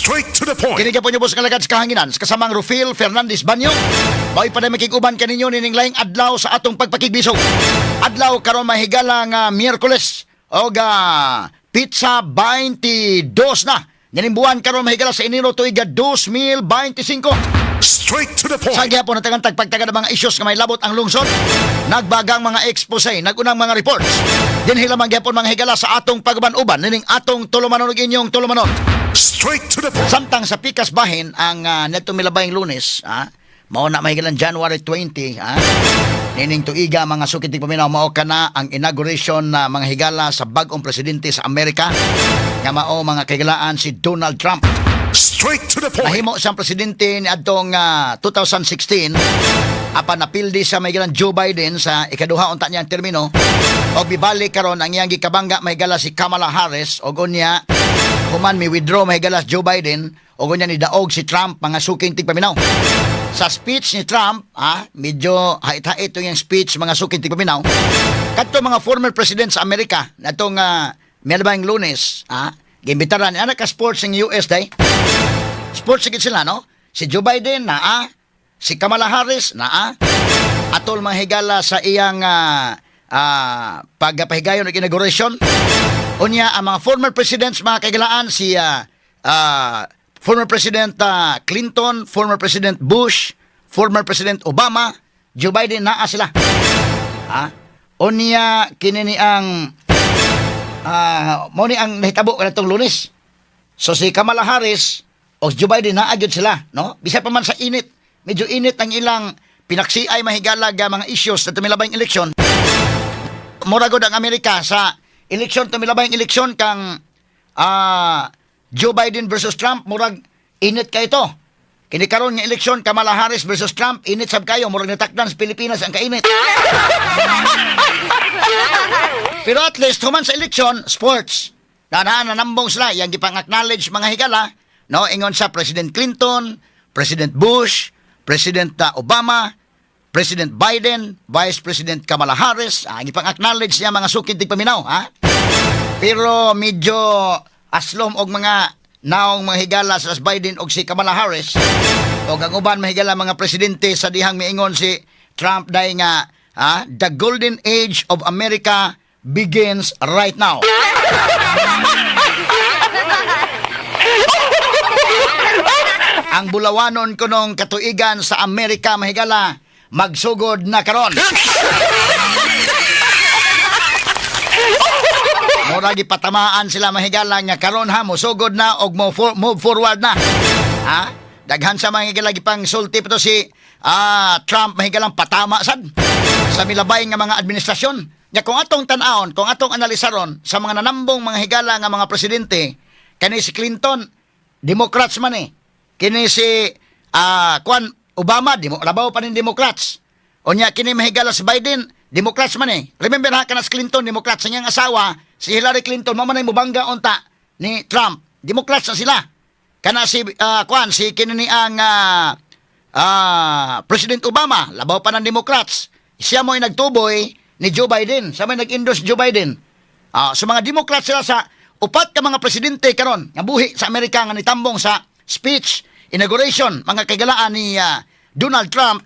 Straight to the point. Kini gyapon inyong nga alagad sa kahanginan sa kasamang Rufil Fernandez Banyo. Mao'y pa makig-uban kaninyo nining laing adlaw sa atong pagpakigbisog. Adlaw karon, mahigala, nga Miyerkules og petsa 22 na nining buwan karon, mahigala, sa Enero, tuig 2025. Straight to the Sa point. gihapon natagan tagpagtaga ng mga issues nga may labot ang lungsod. Nagbagang mga expose, nagunang mga reports. Dinhi lamang gihapon, mga higala, sa atong pag-uban-uban nining atong tulumanon ug inyong tulumanon. Straight to the point. Samtang sa pikas bahin ang netong milabayng Lunes, mao na, mahigalan, January 20, nining tuiga, mga suki tigpaminaw, mao kana ang inauguration na, mga higala, sa bag-ong presidente sa Amerika nga mao, mga kahigalaan, si Donald Trump. Straight to the point. Nahimo siyang presidente ni adtong 2016 apan napildi sa may Joe Biden sa ikaduha unta niyang termino og bibalik karon ang iyang gikabangga, mahigala, si Kamala Harris. Og unya human mi withdraw, mahigala, si Joe Biden og unya ni daog si Trump, mga suking tigpaminaw. Sa speech ni Trump, medyo hait-hait yung speech, mga suking tigpaminaw. Kadto mga former president sa Amerika natong milabang Lunes, giimbitaran ana ka sports ng US day. Sports gid sila, no? Si Joe Biden naa, si Kamala Harris naa. Atol, mga higala, sa iyang pagpahigayon og inauguration. Unya ang mga former presidents, mga kahigalaan, si former President Clinton, former President Bush, former President Obama, Joe Biden, naa sila. Ha? Unya kini ni ang mo ni ang nahitabo kanatong Lunes. So si Kamala Harris o Joe Biden, naa gyud sila, no? Bisan pa man sa init, medyo init ang ilang pinaksiay, mahigala, ga mga issues sa tumilabayng eleksyon. Mura gud ang Amerika sa eleksyon, tumilabayng eleksyon kang Joe Biden versus Trump, murag init kay ito. Kini karon nga eleksyon, Kamala Harris versus Trump, init sab kayo, murag natakdan sa Pilipinas ang kainit. Pero at least human sa eleksyon, sports. Na nanambong sila, yang gipang-acknowledge, mga higala, no, ingon sa President Clinton, President Bush, President Obama, President Biden, Vice President Kamala Harris, gipang-acknowledge niya, mga sukid tigpaminaw, ha? Pero medyo aslom og mga naong, mga higala, sa Biden og si Kamala Harris og ang uban, mahigala, mga presidente sa dihang miingon si Trump dahil nga "The golden age of America begins right now." Ang bulawanon kunong katuigan sa Amerika, mahigala, magsugod na karon. Mura gipatamaan sila, mahigala, nga karon ha mosugod na og mo move forward na. Ha? Daghan sa mga higala gipang sulti pa to si Trump, mahigalang, patama sad sa milabay nga mga administrasyon. Nya kung atong tan-awon, kung atong analisaron sa mga nanambong, mga higala, nga mga presidente, kani si Clinton, Democrats man eh. Kini si kuan Obama, labaw pa nin Democrats. Unya kini, mahigala, si Biden, Democrats man eh. Remember ha, kana si Clinton, Democrats. Sa iyang asawa, si Hillary Clinton, mao man ay mubangga unta ni Trump. Democrats na sila. Kana si kuan si kini ni ang President Obama, labaw pa ng Democrats. Siya mo ay nagtuboy ni Joe Biden. Siya mo ay nag-endorse Joe Biden. So mga Democrats sila sa upat ka mga presidente karon nga buhi sa Amerika nga nitambong sa speech inauguration, mga kaigalaan, ni Donald Trump.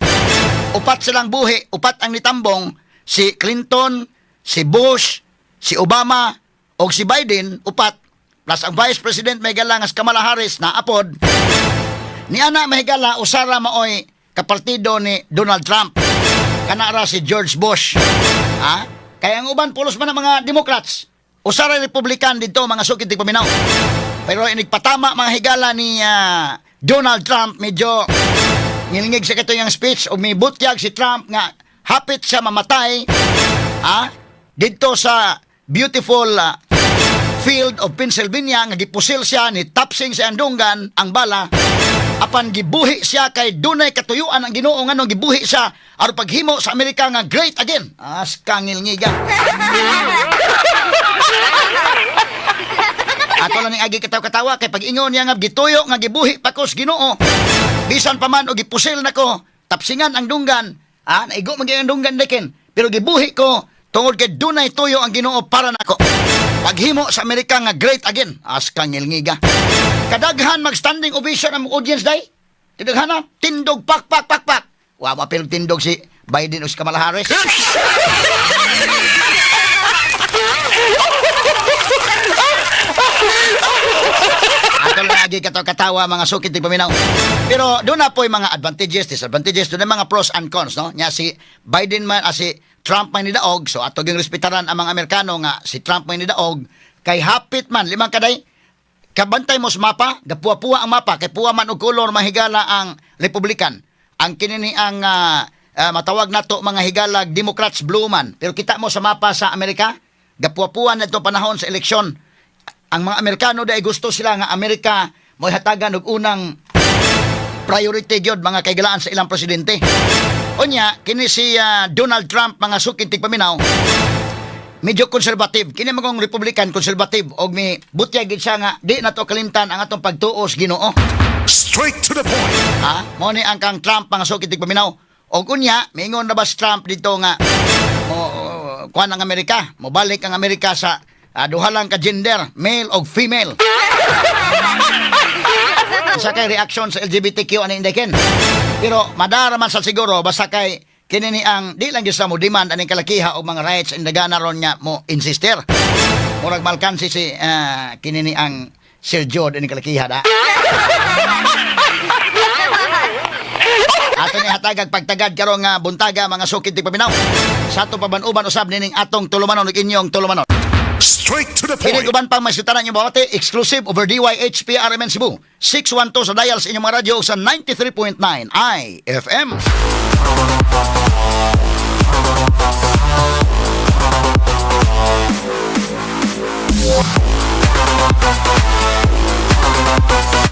Upat silang buhi, upat ang nitambong: si Clinton, si Bush, si Obama o si Biden, upat plus ang Vice President, mahigala, nga si Kamala Harris na apod. Ni ana, mahigala, usara maoy kapartido ni Donald Trump. Kana ra si George Bush. Ha? Kaya ang uban pulos man ang mga Democrats. Usara Republican dito, mga sukid tigpaminaw. Pero inigpatama, mga higala, ni Donald Trump, medyo ngilngig sa kato yung speech o may butyag si Trump nga hapit siya mamatay didto sa beautiful field of Pennsylvania nga gipusil siya ni tapsing sa andunggan ang bala, apan gibuhi siya kay dunay katuyuan ang Ginoo nganong gibuhi siya aron paghimo sa Amerika nga great again. As kangilngiga. Ato lang ning agi katawa-katawa kay pag-ingon niya nga gituyo nga gibuhi pa ko sa Ginoo. Bisan pa man og gipusil nako, tapsingan ang dunggan, naigo man gyud ang dunggan dekin, pero gibuhi ko tungod kay dunay tuyo ang Ginoo para nako. Paghimo sa Amerika nga great again. As kangilngiga. Kadaghan mag-standing ovation ang audience day. Kadaghan na, tindog, pak, pak, pak, pak. Wa mapil tindog si Biden o si Kamala Harris. Ato lang lagi kato katawa, mga sukit paminaw. Pero doon na po yung mga advantages, disadvantages, doon na mga pros and cons, no? Nya si Biden man, si Trump man nidaog, so ato ging respetaran ang mga Amerikano nga si Trump man nidaog, kay hapit man, limang kaday, kabantay mo sa mapa, gapuwa-puwa ang mapa, kay puwa man og kolor mahigala ang Republican. Ang kinini ang matawag nato mga higalag Democrats, blue man. Pero kita mo sa mapa sa Amerika, gapuwa-puwa na itong panahon sa eleksyon. Ang mga Amerikano dahil gusto sila nga Amerika mo hatagan og unang priority gyud mga kaigalaan sa ilang presidente. Unya, kini si Donald Trump, mga sukin tigpaminaw, medyo conservative. Kini magong Republican, conservative og mi butyag gid siya nga di na to kalimtan ang atong pagtuos Ginoo. Straight to the point. Ha? Mo ni ang kang Trump, mga sukin tigpaminaw. Og unya, miingon na ba si Trump dito nga mo kuan ang Amerika, mobalik ang Amerika sa duha lang ka gender, male og female. Sa kay reaction sa LGBTQ ani Inday Ken. Pero madara man sa siguro basta kay kini ni ang di lang gyud sa mo demand aning kalakiha og mga rights in dagana ron nga mo insister. Murag malkansi si kini ni ang Sir Jod ini kalakiha da. Ato ni hatagag pagtagad karong nga buntaga, mga sukid tigpaminaw. Sa ato paban-uban usab nining atong tulumanon ug inyong tulumanon. Straight to the Kini point. uban pang may sutanan yung babati, exclusive over DYHP RMN Cebu. 612 sa dial sa inyong mga radyo sa 93.9 IFM.